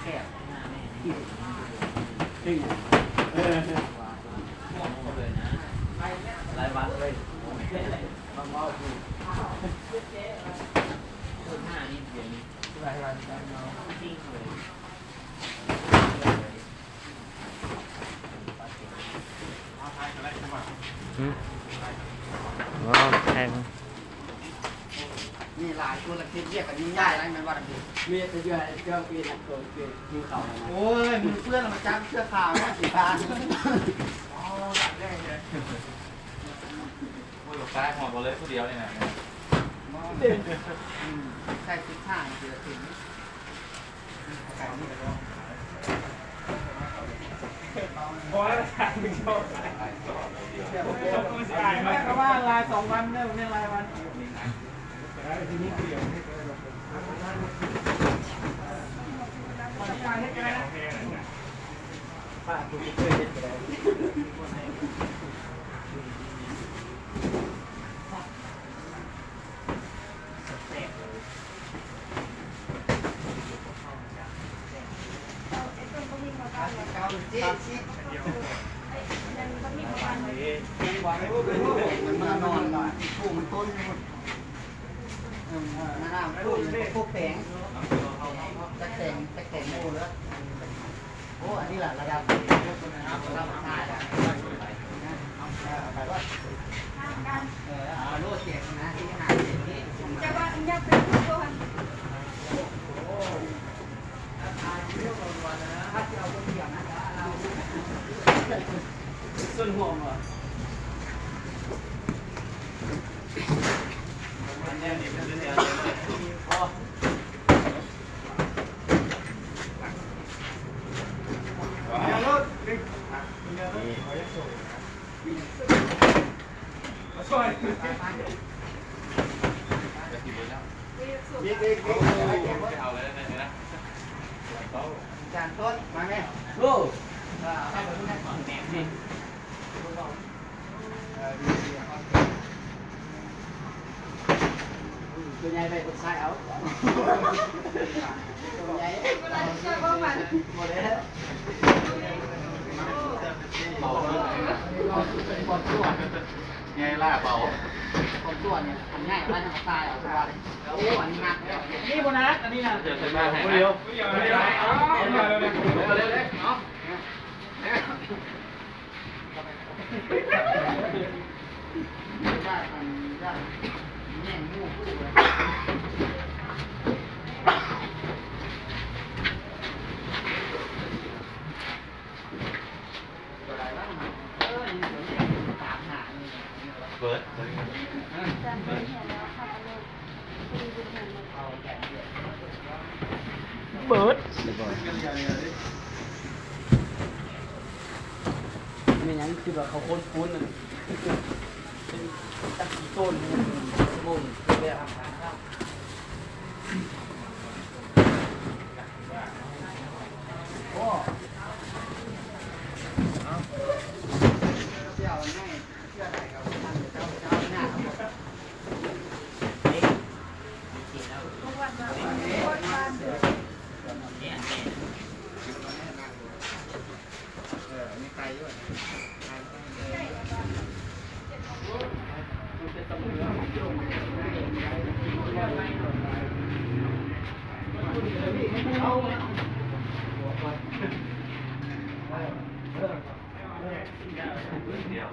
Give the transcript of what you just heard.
ເຮັດຫຍັງ? ເອີ ເອີ ລາຍວັນເລີຍ ມາເວົ້າຢູ່ ເປີດຫ້ານີ້ ດຽວນີ້ ລາຍວັນ ຫຶ? ອໍ ແພງ. ມີຫຼາຍຄົນລະເຮັດວຽກກັນຫຍຸ້ງຍາກຫຼາຍແມ່ນບໍ່ລະ? ມີແຕ່ຢູ່ໃຫ້ເຈົ້າເປັນອັນໂຕເປັນຢູ່ເຂົານະ. ໂອ້ຍ ມືເປື້ອນລະມາຈັບເສື້ອຂາວນະ ຂີ້ຄ້ານ. ອໍ ໂອ້ຍ ປາຍຮອດບໍ່ເລີຍຜູ້ດຽວນີ້ນະ. ອືມ ໃສ່ສິບຫ້ານາທີລະເທື່ອ. ເພາະວ່າລາຍສອງວັນເດີ ແມ່ນລາຍວັນ. ມັນມານອນ ຜູ້ມັນຕົ້ນ ເອີ ມານອນຜູ້ ຜູ້ແປງ ຈັກແຕງ ຈັກແຕງໂມເດີ. ໂອ້ ອັນນີ້ລະລະດັບ ລະດັບຊາຍລະ ເອີ ເອົາໄປໂລດ ເອີ ເອົາໄປໂລດ ເຈັດນະ ທີ່ຫາເຈັດນີ້ ຈະວ່າອັນຍັບໄປທຸກຄົນ ສ່ວນຮ່ວມວ່າ ອັນນີ້ເປັນເລື່ອງ ຈານຕົ້ນ ມາແມ່. ໂອ້ ຕົວໃຫຍ່ໄປຄົນຊາຍເອົາ ຕົວໃຫຍ່ ບໍ່ໄດ້ ໃຫຍ່ຫຼາຍເບົາ ຂອງຕົວນີ້ ອັນໃຫຍ່ໄປທາງຊາຍເອົາ ໂອ້ ອັນນີ້ໜັກ ນີ້ບໍ່ໜັກ ອັນນີ້ນະ ດຽວ ດຽວ ດຽວ ເອົາ ເປີດ ເບີດ ແມ່ນຫຍັງ ຄືວ່າເຂົາຄົນປຸ້ນນັ້ນ ຈັກຊິໂຕນ ໂມງແລ້ວ. ດຽວ